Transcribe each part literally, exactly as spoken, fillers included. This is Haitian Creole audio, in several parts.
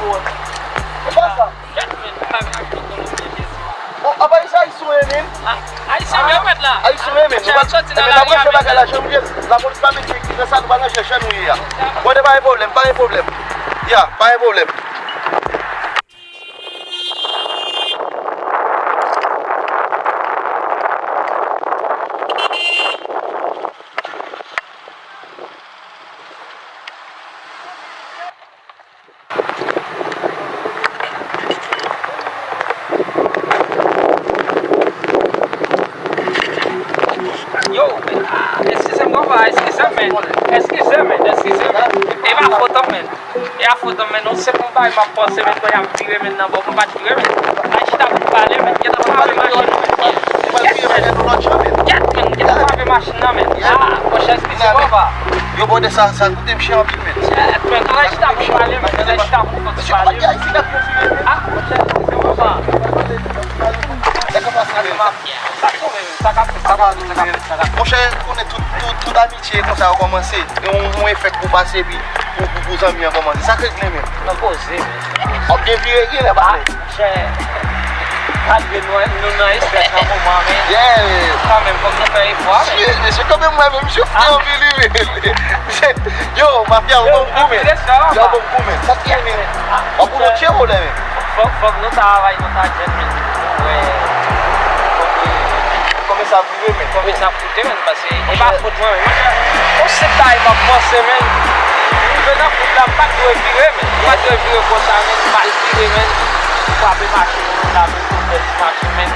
Ou pa sa. Kèt, men, m pa vin achte kolonbyen, Jezi. Bon, apa Ayisyen, Ayisyen, men. Ah, Ayisyen, men, mèt la. Ayisyen, men, men. Chè, soti nan lari a, men. Bagay la, janm gen. Lapolis pa met ki nan sa, nou pa nan chèche nou ye a. Bon, pa gen pwoblèm, pa gen pwoblèm. Ya, pa gen pwoblèm. Yo, ah, eskize m, papa, eskize m, men. Eskize m, men, eskize m, men. E pa fòt an, men. E pa fòt an, men. Non, se pou bay m ap panse, men, kòm y ap vire, men, nan bò, m pa t vire, men. Ay, chita pou pale, men. Gentan frape machin. Kèt, men. Gentan frape machin nan, men. Ah, monchè, eskize m, papa. Yo, bòdè sa, sa koute m chè anpil, men. Kèt, men. Ay, chita pou pale, men. Ay, chita pou pale. Ah, monchè, eskize m, papa. Monchè, ou konnen tout, tout, tout amitye konsa yo kòmanse. E yon, yon efè k pou pase, epi pou, pou, pou zanmi an kòmanse. Sa k regle menm? Nan koze, men. W ap gen vire gen lè pale. Monchè, malgre nou, nou nan estrès nan moman, men kanmenm, fòk nou fè efò, men. Mesye, kanmenm, mwen menm, misye fou anpil, wi, men. Yo, mafya, w ban m kou, men. Yo, ban m kou, men. Sa k gen, men? W ap boule tchè, men. Fòk, fòk nou travay, nou ta jèn, men. Wè. Kòman sa vire, men? Kòman sa vire, men? Paske e pa fòt mwen, men. Yon sèt bagay m ap panse, men. M rive nan kout la, m pa t dwe vire, men. M pa t dwe vire konsa, men. M mal vire, men. M frape machin, m frape kout machin, men.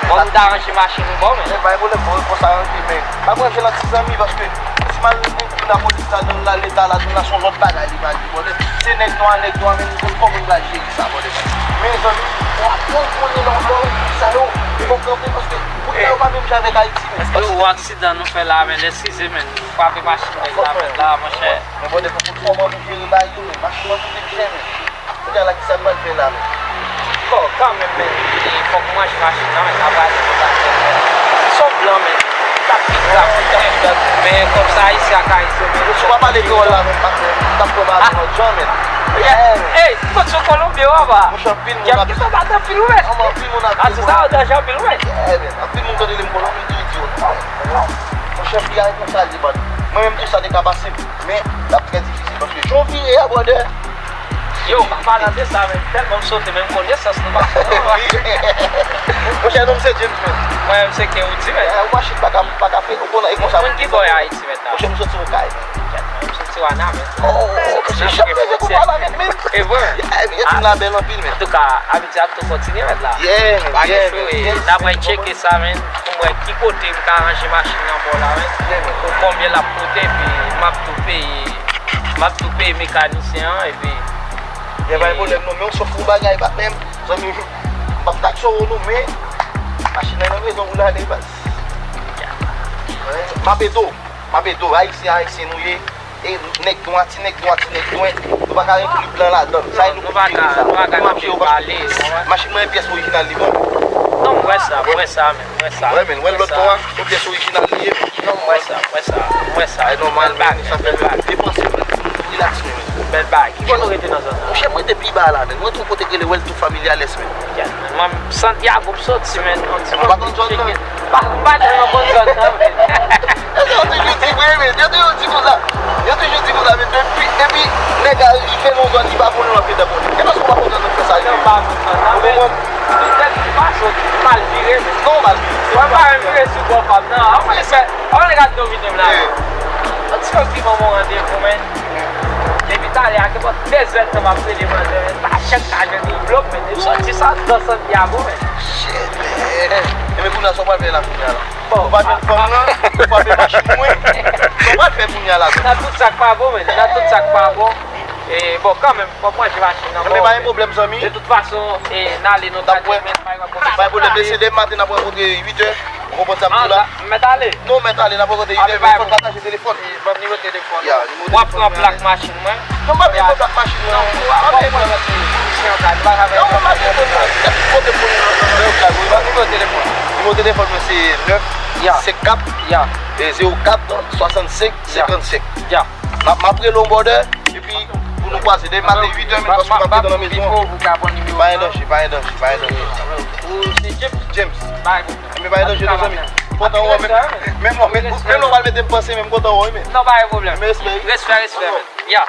Bon, m ta ranje machin ou bon, men. Men, bay pwoblèm, bon, konsa rantre, men. Pa pran jèl ak ti zanmi, paske si mal pou lapolis ladan l la, leta ladan l la, se yon lòt bagay li pral di, bòdè. Se nèg nwa, nèg nwa, men nou konn kòman nou pral jere sa, bòdè. Men zanmi, w ap konn konnen lè w wè sa yo, li poko kanpe, paske kout la yo pa menm jan avèk Ayiti, men. Eske ou aksidan nou fè la, men, eskize, men, frape machin nèg la, men, la, monchè. Men, bòdè, fòk ou fòman pou jere bagay yo, men, machin nan koute byen, men. Kounye a la, kisa m pral fè la, men? Bon, kanmenm, men, e, fòk mwen manje machin nan, men, n a prale nan batèm, men. Son blan, men, t ap vin grafik, men, men, kòmsa, isi ak Ayisyen, men. Si w pa pale kreyòl la, men, m t ap fè m ale lòt jan, men. Ey, kot sou Kolonbyen, papa? Monchè, anpil moun ap. Kèm ki fè bat anpil, wi, men. Anpil moun ap. A, se sa, yo danje anpil, wi, men. Anpil moun tande lè m Kolonbyen, yo di, yo, monchè, pi a konsa, li ban. Mwen menm, tou sa te ka pase m, men, l ap trè difisil, paske jan w vire a, bòdè. Yo, pa pale de sa, men tèlman m sote, men m konesans nou pa fè non. Monchè, non m se James, men. Mwen, m se Keouti, men. Ou machin pa ka, pa ka fè, ou konnen, e konsa. Moun ki bò Ayiti, men, la? Monchè, m soti Okay, men. M soti Wanament. Oh, se chèf de group la, men, men. E vre? Yeah, men, la bèl anpil, men. Antouka, Ayiti ap tou kontinye, men, la. Yeah, men, yeah, men. N ap wè, tcheke sa, men, pou m wè ki kote m ka ranje machin nan bò la, men. Yeah, men. Pou konbyen l ap koute, epi m ap tou peye. M ap tou peye mekanisyen an, epi. Gen pa gen pwoblèm non, men w sof yon bagay, patnè m. Zanmi m, m p ap takse w non, men machin nan nan rezon pou l ale, baz. M ap ede w, m ap ede w, Ayisyen, Ayisyen nou ye. E nèg nwa, ti nèg nwa, ti nèg nwa, nou pa ka enkli blan ladan l. Sa e nou konn vire sa. M ap jere w paske machin mwen e pyès orijinal li bon. Non, m wè sa, m wè sa, men. Wè, men, wè lòt bò a, yon pyès orijinal li ye. Non, m wè sa, m wè sa, m wè sa. Ay, nòmal, men, sa fè depanse, men, relax, men. Bèl bagay. Ki bò nou rete nan zòn nan? Monchè, m rete pi ba la, men. M rete yon kote k rele Wèl Tou Familiales, men. Mwen, Santiago, m soti, men, yon ti moman. Ou pa konn zòn nan? Pa, m pa tèlman konn zòn nan, men. Yo toujou di vre, men. Yo toujou di konsa. Yo toujou di konsa, men depi, depi nèg a rive nan zòn, li pa konnen l ap gentan konnen. E paske w pa konn zòn nan, fè sa rive. Ou konprann? Petèt m pa sot, m mal vire, men. Non, w mal vire. Mwen pa menm vire sou bò pa m nan. Anmweyy, sè, anmweyy, gad domine m la. Yon ti konpliman, mon randevou, men. Depi talè a, gen bò de zè tan m ap rele manzè, men. Pa janm ka jwenn li blòk, men. Li soti sa, dan Santiago, men. Shit, man. E men kounye a, sa w pral fè la, kounye a la? Bon, ou pa jwenn fanm nan, ou pa fè machin mwen. Sa w pral fè kounye a la, nan tout sa k pa bon, men. Nan tout sa k pa bon. E, bon, kanmenm, fòk mwen jwe machin nan. Men pa gen pwoblèm, zanmi. De tout fason, e, n ale nou ta jwenn, men, pa gen pwoblèm. Bay pwoblèm, mesye, demen maten n ap rankontre uit è. Ou konprann sa m di w la? M mèt ale? Non, mèt ale, n ap rankontre uit è, men fò n pataje telefòn. Ban m nimewo telefòn. Ya, nimewo telefòn mwen. W ap pran plak machin mwen? Non, m pa bezwen plak machin mwen. Non, w ap pran plak machin mwen. Non, m pa bezwen plak. Kote pou nou nan, nan, nan, nan, nimewo telefòn. Nimewo telefòn mwen se nèf senk kat, e, zewo kat, swasannsenk, senkannsenk. Ya. M ap, m ap rele w, brother, epi pou Nou kwaze demen maten uit è, men paske m ap gentan nan mezon. Pa gen danje, pa gen danje, pa gen danje. James. Men pa gen danje, non, zanmi. M kontan wè w, men, men, men, men lè w pral mete m panse, men m kontan wè w, men. Non, pa gen pwoblèm. Men respè, wi. Respè, respè, men. Ya.